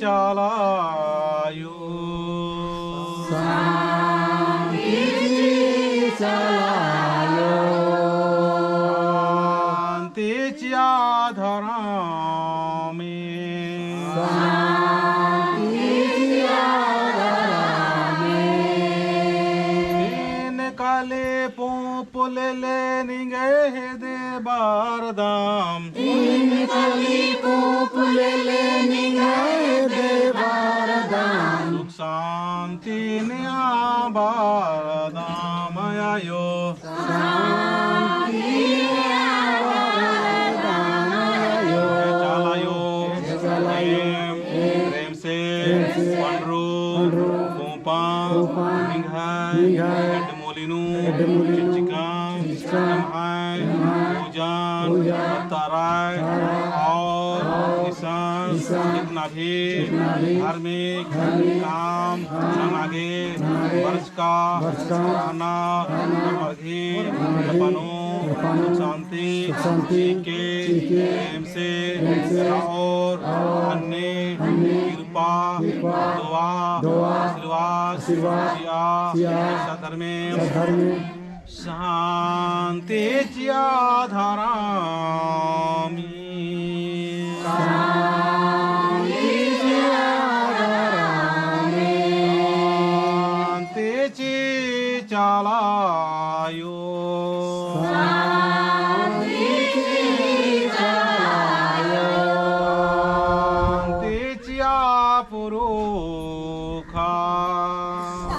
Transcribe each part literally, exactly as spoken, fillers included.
चाला आयो। शांति चिआ चाला आयो। शांति चिआ धरमे। शांति चिआ धरमे। तीन कली पूंप लेले निंग्है हेद्दे बरदम। तीन कली पूंप लेले निंग्है हेद्दे बरदम। सुख शांति नेआ बरदम आयो। शांति नेआ बरदम आयो। चाला आयो। चाला आयो। प्रेम से, प्रेम से, पंडरू, पंडरू, पूंपा, पूंपा, निंग्है, निंग्है, एड्डमूली नू, एड्डमूली नू, चिचकम, चिचकम, एम्है, एम्है, पूजन, पूजन, करतारय, करतारय, और, और, इसन, इसन, जितना भी, जितना भी, धार्मिक, धार्मिक, काम, काम, नना गे, नना गे, बरचका, बरचका, रहना, रहना, गही, गही, एड़पा नू, एड़पा नू, सुख शांति, सुख शांति, चिके, चिके, प्रेम से, प्रेम से, और, और, अन्ने, अन्ने, कृपा, कृपा, दुआ, दुआ, आशीर्वाद, आशीर्वाद, चिआ, चिआ, सद्धर्मे, सद्धर्मे, शांति चिआ धरमे। शांति चिआ धरमे। शांति चिआ चाला आयो। शांति चिआ चाला आयो। शांति चिआ पुरुखा।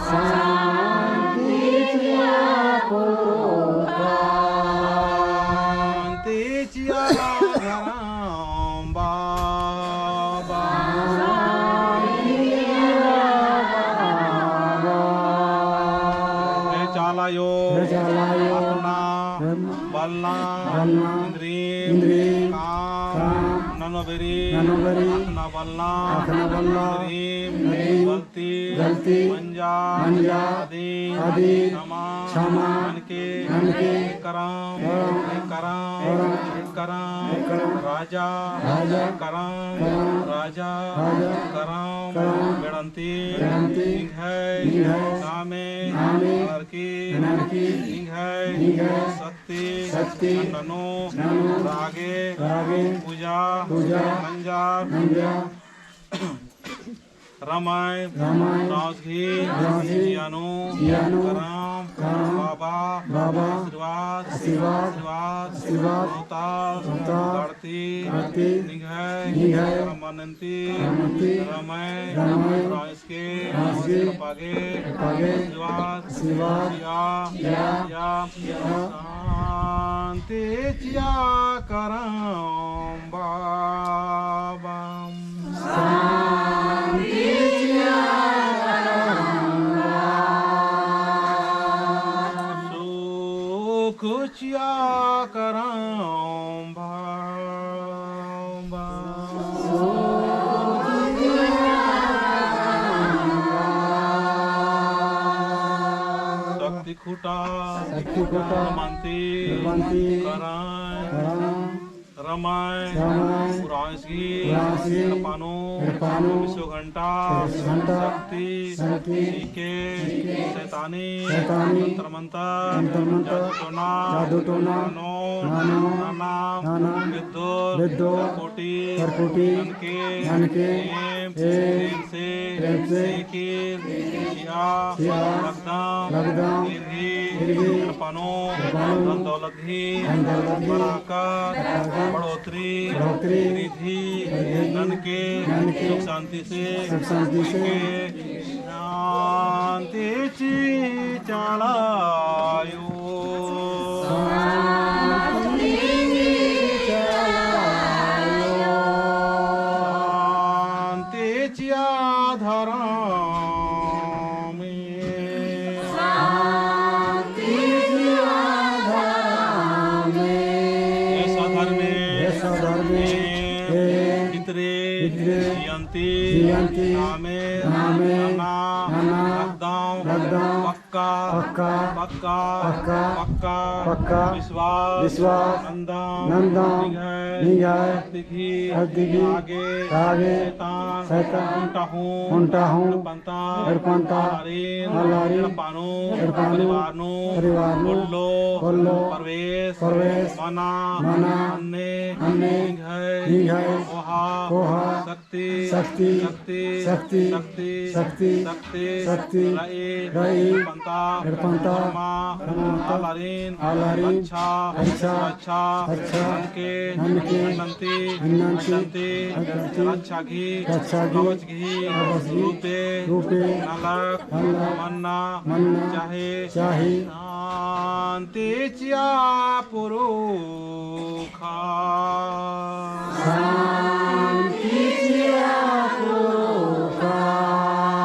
शांति चिआ पुरुखा। शांति चिआ धरम बाबा। शांति चिआ बाबा। हे चाला आयो। हे चाला आयो। अपना। अपना। बलना। बलना। इन्द्रिम। इन्द्रिम। काम। काम। ननो बेरी। ननो बेरी। अख़ना बलना। अख़ना बलना। इन्द्रिम। इन्द्रिम। गलती। गलती। मंजा। मंजा। अदिन। अदिन। क्षमा। क्षमा। ननके। ननके। करम। करम। करम। करम। करम। राजा। राजा। करम। करम। राजा। राजा। करम। करम। बेड़ंती। बेड़ंती। निंग्है। निंग्है। नामे। नामे। ननरकी। ननरकी। निंग्है। निंग्है। शक्ति। शक्ति। ननो। ननो। रागे। रागे। पूजा। पूजा। मंजा। मंजा। रमाय, रमाय, राजगी, राजगी, जिया नू, जिया नू, करम, करम, बाबा, बाबा, आशीर्वाद, आशीर्वाद, आशीर्वाद, आशीर्वाद, रोता, रोता, गड़ती, गड़ती, निंग्है, निंग्है, रमनंती, रमनंती, रमाय, रमाय, राजगी, राजगी, पागे, पागे, आशीर्वाद, आशीर्वाद, जिया, जिया, जिया, शांति चिआ करम बाबा। शांति चिआ करम बाबा। सुख चिआ करम बाबा। शक्ति खुटा, शक्ति खुटा, रमनती, रमनती, करम, करम, रमाय, रमाय, पुराणसी, पुराणसी, एड़पा नू, एड़पा नू, चौबीसों घंटा, चौबीस घंटा, शक्ति, शक्ति, चीके, चीके, शैतानी, शैतानी, तंत्र मंत्र, तंत्र मंत्र, जादू टोना, जादू टोना, ननो, ननो, नना, नना, बेद्दो, बेद्दो, करकोटी, करकोटी, ननके, ननके, एम, एम, प्रेम से, प्रेम से, सीखिर, चिआ, चिआ, लगदम, लगदम, इरही, इरही, एड़पा नू, एड़पा नू, धन दौलत गही, धन दौलत गही, बरकत, बरकत, बढ़ोतरी, बढ़ोतरी, रिद्धि, रिद्धि, ननके, ननके, सुख शांति से, सुख शांति से, उइके, शांति चिआ चाला आयो। शांति चिआ चाला आयो। शांति चिआ धरमे। शांति चिआ धरमे। हे सद्धर्मे। हे सद्धर्मे। हे। हे। भितरे। भितरे। जियंती। जियंती। नामे। नामे। नना। नना। लगदम। लगदम। पक्का। पक्का। पक्का। पक्का। पक्का, पक्का, विश्वास, विश्वास, नन्दम, नन्दम, निंग्है, निंग्है, शक्ति गही, शक्ति गही, आगे, आगे, सैतान, सैतान, ओन्टा हूँ, ओन्टा हूँ, एड़पन्ता, एड़पन्ता, आलारिन, आलारिन, एड़पा नू, एड़पा नू, परिवार नू, परिवार नू, पोल्लो, पोल्लो, प्रवेश, प्रवेश, मना, मना, अन्ने, अन्ने, निंग्है, निंग्है, कोहा, कोहा, शक्ति, शक्ति, शक्ति, शक्ति, शक्ति, शक्ति, शक्ति, शक्ति, रई, रई, एड़पन्ता, एड़पन्ता, धर्मा, धर्मा, आलारिन, आलारिन, रक्षा, रक्षा, रक्षा, रक्षा, ननके, ननके, नन्ती, नन्ती, नन्ती, नन्ती, रक्षा गही, रक्षा गही, कवच गही, कवच गही, रूपे, रूपे, नलख, नलख, मन्ना, मन्ना, चाही, चाही, शांति चिआ पुरु खा। शांति चिआ पुरु खा।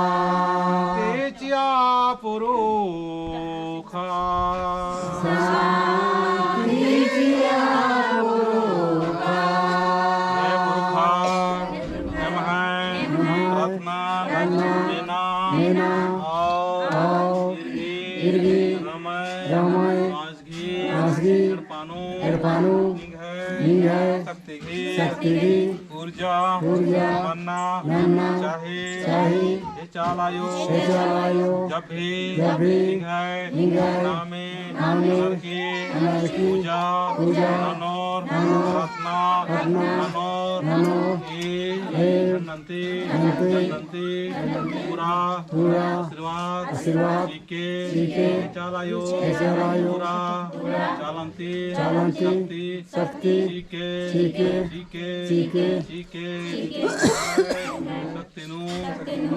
शांति चिआ पुरु खा। शांति चिआ पुरु खा। हे पुरखा, एम्है, एम्है, प्रार्थना, प्रार्थना, मेना, मेना, और, और, इरगी, इरगी, रमय, रमय, गही, आस गही, एड़पा नू, एड़पा नू, निंग्है, निंग्है, शक्ति गही, शक्ति गही, ऊर्जा, ऊर्जा, मन्ना, मन्ना, चाही, चाही, हे चाला आयो, हे चाला आयो, जब भी, जब भी, निंग्है, निंग्है, नामे, नामे, नलख, नलख, पूजा, पूजा, ननोर, ननोर, प्रार्थना, प्रार्थना, ननोर, ननोर, हे, हे, नन्ती, नन्ती, नन्ती, पूरा, पूरा, आशीर्वाद, आशीर्वाद, चिके, चिके, हे चाला आयो, हे चाला आयो, पूरा, चालन्ती, चालन्ती, शक्ति, शक्ति, चिके, चिके, चिके, चिके, चिके, शक्ति नू,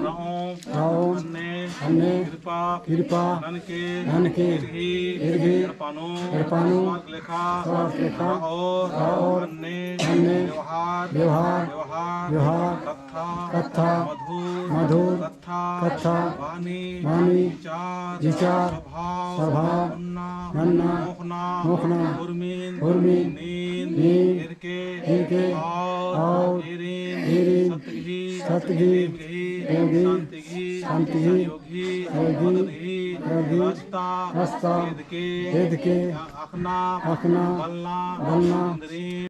रओ, रओ, अन्ने, अन्ने, कृपा, कृपा, ननके, ननके, इरगी, इरगी, एड़पा नू, एड़पा नू, स्वर्ग लेखा, स्वर्ग लेखा, रओ, रओ, अन्ने, अन्ने, व्यवहार, व्यवहार, व्यवहार, व्यवहार, कत्था, कत्था, मधुर, मधुर, कत्था, कत्था, बानी, बानी, विचार, विचार, स्वभाव, स्वभाव, मन्ना, मन्ना, मोख़ना, मोख़ना, उर्मिन, उर्मिन, नीन, नीन, एरके, एरके, और, और, एरिन, एरिन, सत गही, सत गही, प्रेम गही, प्रेम गही, शांति गही, शांति गही, सहयोग गही, सहयोग गही, मदद गही, मदद गही, रास्ता, रास्ता, एदके, एदके, अख़ना, अख़ना, बलना, बलना, एन्देरिम,